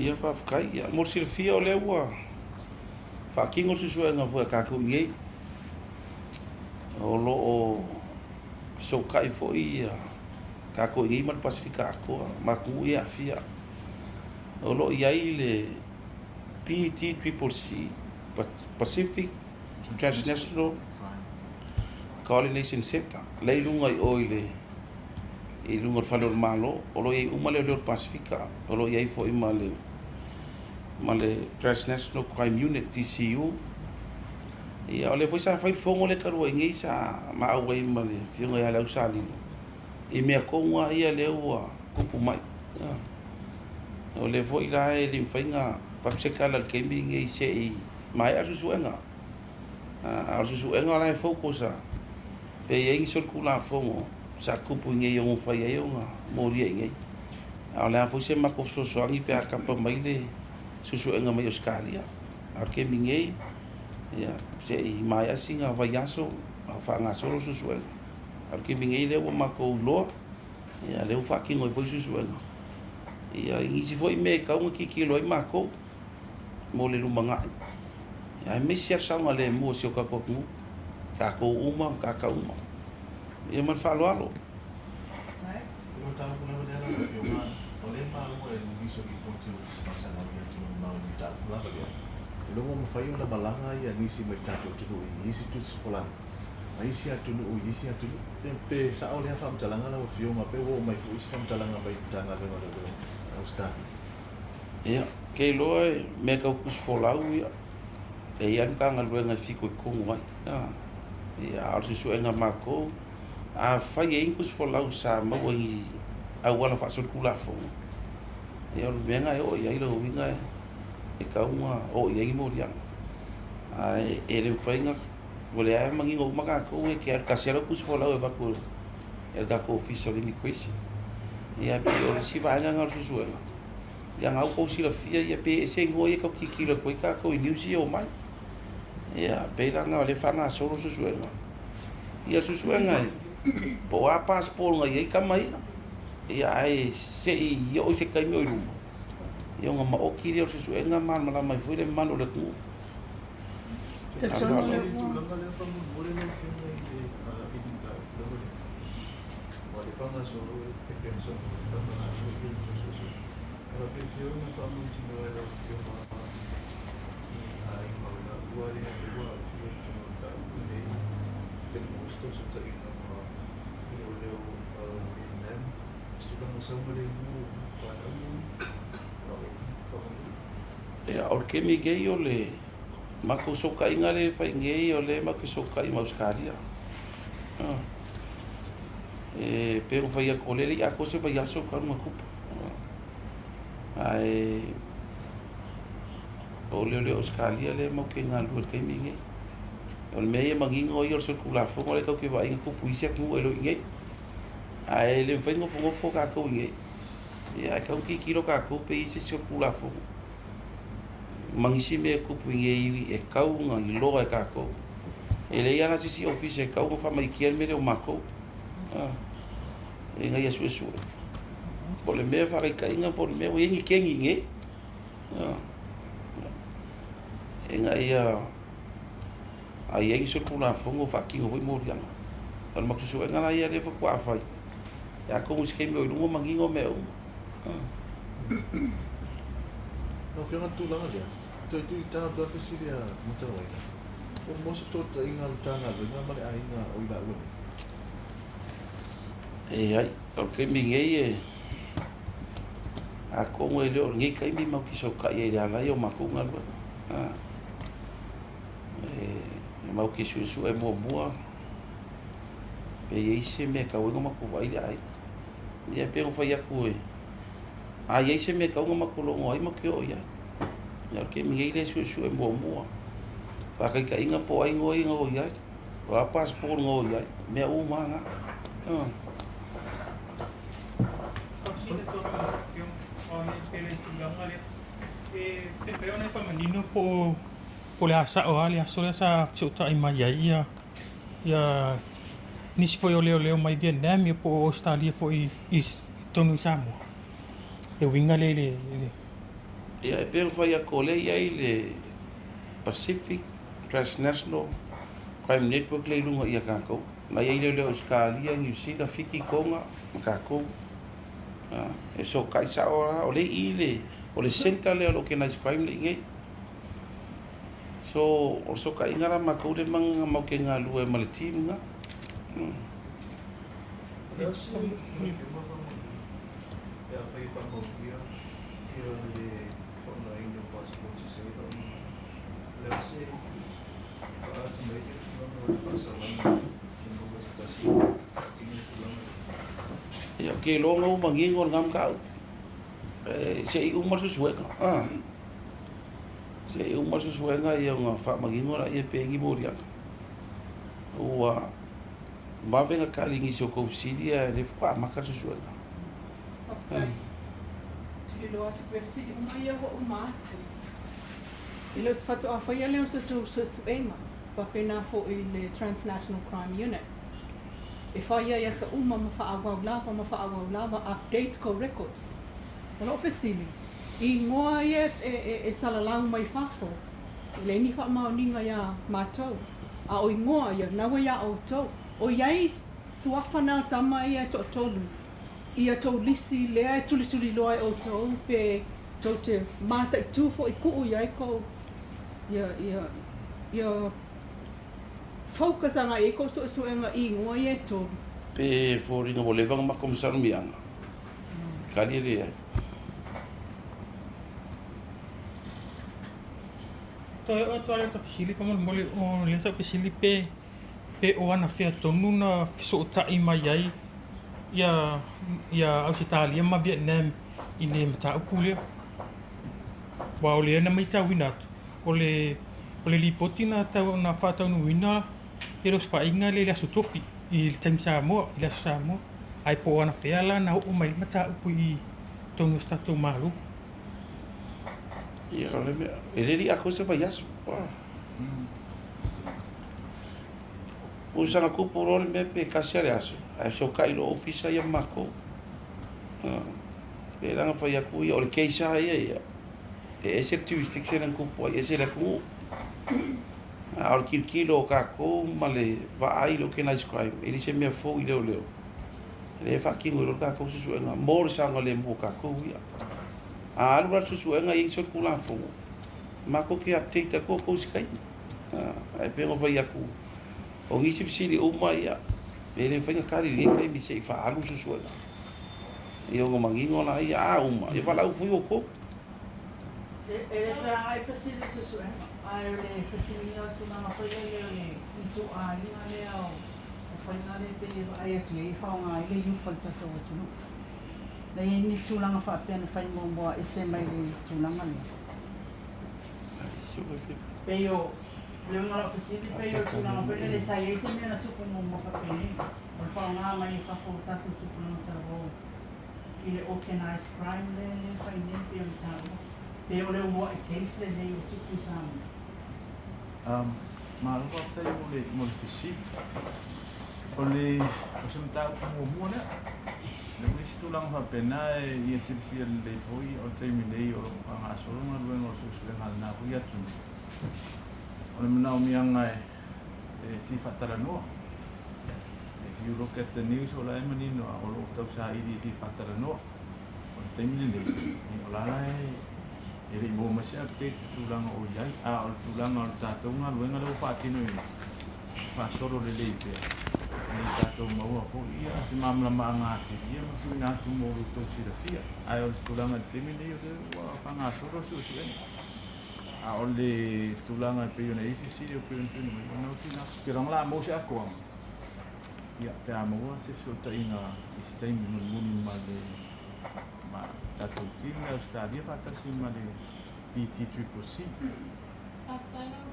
Ia faafetai. Ia mo le silafia o lea ua faatino le suesuega foi a tatou i inei. O lo o fesootai foi ia tatou i inei ma le Pasefika atoa ma atunuu ia e aafia. O lo o i ai le PTCCC, Pacific Transnational Coordination Centre, la e i luga i o i le i luga o le fale o le Malo, o lo o i ai uma leoleo o le Pasefika, o lo o i ai foi ma le ma le Transnational Crime Unit, TCU. Ia, o lea foi sa fai le fono lea talu ai nei sa maau ai ma le Afioga ia Leausalilo i mea tonu lava ia lea ua tupu mai. O lea foi la e le mafai ona fai atu se tala i le taimi lenei se i maea le suesuega. A o le suesuega la e focus lava pe i ai ni solitulafono sa tupu i inei e ono mafai ai ona molia i inei. A o le a foi se matou fesoasoani pe a tapa mai le suesuega mai Ausetalia. A o le taimi nei, ia, se i maea sina vaiaso a o faagasolo le suesuega. A o le taimi nei lea ua matou iloa, ia, lea ua faatino ai foi le suesuega. Ia, i nisi foi mea e tatau ona tilotilo ai matou mo le lumanai, aemaise lava le saogalemu o si o tatou atunuu, tatou uma ma tagata uma. Ia ma le faaaloalo. O le mataupu lava lea lau Afioga, o lea e maua e nisi o lipoti o Ofisa Faasalauina i atunuu mamao i le mataupu lava lea, e le ua mafai ona malaga ia nisi mai le tatou atunuu i isi tusi folagi a isi atunuu i isi atunuu. Pe, pe sao lea faamatalaga lau Afioga, pe ua oo mai foi se faamatalaga mai le Matagaluega o Leoleo a Ausetalia? Ia, ou te iloa e mea tau tusi folau ia, e i ai lava le Matagaluega e fitoitonu ai. Ia, a o le suesuega a matou, afai e i ai ni tusi folau sa maua i auala faasolitulafono, ia o le mea lena e oo i ai lona uiga e tatau ona oo i ai ni moliaga. Ae e le mafai ona, o lea lava e manino uma tatou e te alu tasi lava lau tusi folau e avatu e le tatou Ofisa o le Immigration. Ia e pei o le isi vaega lena o le suesuega, ia na ua outou silafia ia pe ese igoa ia e tau tilotilo atu ai tatou i news ia e omai. Ia, pei la o lea e faagasolo suesuega. Ia suesuega e po o a passport na i ai tama ia. Ia ae se i oo i se taimi o i luma, ia ona maoti lea o le suesuega ma malamalama ai foi le mamalu o le atunuu. Talitonu o lea ua. I aiga o le ua lea ua aafia i totonu o le mataupu lenei pe maua se fesootaiga ma leoleo o Vietnam i se tulaga saogalemu o fanau nei faamolemole. Ia, o le taimi nei o le matou sootaiga lea e fai nei, o lea e matou te sootai ma Ausetalia. E pei ona fai atu, o lea e le i atoa se vaiaso talu ona tupu. Ae o leoleo Ausetalia lea matou te galulue i le taimi lenei. O le mea ia manino ia o le solitulafono lea tatou te vaai na tupu i isi atunuu e le o i inei. Ae le mafai ona nofonofo tatou i inei. Ia ae tatau ona tilotilo tatou pe i ai se isi solitulafono ma nisi mea e tupu i inei e tatau ona iloa e tatou. E leai lava la se isi ofisa e tatau ona faamaikia le mea lea o matou. Ina ia suesue. Po o le mea faataitaiga po o le mea ua i ai ni kegi i inei. Ina ia a i ai ni solitulafono faatino foi moliaga. O le matou suesuega la ia lea faatoa fai, atonu i se taimi o i luma manino mea uma. Lau Afioga i le tulaga lea, toe tuuina atu lava le fesili a Matauaina, ua maua se fesootaiga a le Matagaluega ma le aiga o i laua nei? Leai, o le taimi nei e atonu e le o lenei taimi matou te fesootai ai i le ala ia o matou galuega. E matou te suesue muamua pe i ai se mea e tatau ai ona matou vaai le aiga. Ia pei ona fai atu e, a i ai se mea e tatau ona matou logo ai, matou te oo i ai. Ia o le taimi nei lea e suesue muamua. Faataitaiga po o ai igoa ia na o i ai. O a passport na o i ai, mea uma lava na. Pe mafai ona e faamanino po o le a sao lava le aso lea sa fesootai mai ai ia ia nisi foi o leoleo mai Vietnam po o Ausetalia foi i totonu i Samoa e uiga lea i le. Ia, e pei ona fai atu o lea e i ai le Pacific Transnational Crime Network lea i luga ia tatou. Na i ai leoleo Ausetalia, Niu Sila, Fiti, Toga ma tatou. E fesootai sao lava, o lea e i i le, o le centre lea o le organized crime lea e i inei. So, o le fesootaiga la matou lea matou te galulue ai ma le team lena. Pe afai e faamaulia ia le faaaogaina o passports i Savaii, o le a se faaata mai ai le tulaga o le faasalaga e maua se tasi e faatino le tulaga lea? Ia, ou te iloa na ua manino lena mataupu. Se i uma le suesuega, se i uma le suesuega ia ona faamanino lea pe i ai ni moliaga. Ua vave ona tali i nisi o tou fesili ae o lea faatoa amata le suesuega. Faafetai. Tililo atu pe fesili uma ia ua uma atu. E le o se faatoa faia lea o se tou suesuega, faapena foi i le Transnational Crime Unit. E fai ai aso uma ma faaauau lava ma faaauau lava update kou records. O lou fesili, i igoa ia e salalau mai fafo, e leai ni faamaoniga iā matou, a o igoa ia na ua iā outou. O i ai suafa na o tama ia e toatolu i a tou lisi lea e tulituliloa e outou pe tou te mataitu foi tuu i ai kou ia ia ia focus agai i ai kou suesuega i igoa ia e tolu. Pe foliga ua leva ona matou masalomia Kali e leai. Toe oo atu lava lea o ta fesili faamolemole o lea sa ou fesili pe pe o anafea tonu na fesootai mai ai ia ia Ausetalia ma Vietnam i le mataupu lea. Aua o lea na matauina atu, o le o le lipoti na tau na faataunuuina i le osofaiga lea i le Aso Tofi i le taimi Samoa, i le Aso Samoa. Ae po o anafea la na oo mai ai le mataupu i totonu o se tatou Malo. Ia, o le mea, e le i atoa se vaiaso. Ua saga tupu loa le mea pe tasi lava le aso, ae fesootai loa ofisa ia ma matou. Pei la ona fai atu ia, o le case lava ia ia, e ese le jurisdiction na tupu ai, ese le atunuu. A o le tilotilo o tatou ma le vaai i le organized crime, e le se mea fou i leoleo. O lea e faatino ai loa le tatou suesuega mo le saogalemu o tatou ia. A alu la le suesuega e i ai solitulafono, matou te update atu outou i se taimi. Ae pei ona fai atu, o nisi fesili uma ia, e le mafai ona tali i lenei taimi se i faaalu le suesuega. Ia ona manino laia, a uma, ia valaau foi outou. E le toe agai fesili i suesuega, ae o le fesiligia o le tulaga foi lele o le ituaiga lea o faiga lea pei e vaai atu i ai e faaaoga ai le youth a le tatou atunuu. Na i ai ni tulaga faapea na fai muamua ese mai le tulaga lea? Pei o le uiga o lau fesili, pei o le tulaga foi lele sa i ai se mea na tupu muamua faapenei, o le faaaoga mai e fafo o tatou tupulaga talavou i le organized crime lea e fai nei pei ona taua, pe o le uluai case lenei ua tupu i Samoa? Malo faafetai mo le mo le fesili. O le o se mataupu muamua lea. E le o isi tulaga faapena e ia silafia lelei foi o le taimi nei o lo o faagasolo galuega o suesuega a lena foi atunuu. O le manaomiaga e fia faatalanoa. If you look at the news o la e manino a o lo o tausaili e fia faatalanoa. O le taimi lenei, o la la e e le i maua mai se update i tulaga o i ai, a o le tulaga o le tatou galuega lea ua faatinoina, faasolo lelei pea, ina ia tatou maua foi ia se malamalamaaga atili ia ma tuuina atu mo lo outou silafia. Ae o le tulaga i le taimi lenei o lea ua faagasolo le suesuega. A o le tulaga e pei ona i ai fesili e pei ona tuuina mai, o lena ua tuuina atu. Ou te iloa o le a maua se atoaga, ia pe a maua se fesootaiga i se taimi mulimuli ma le ma tatou team i Ausetalia faatasi ma le PTCCC. Faafetai lau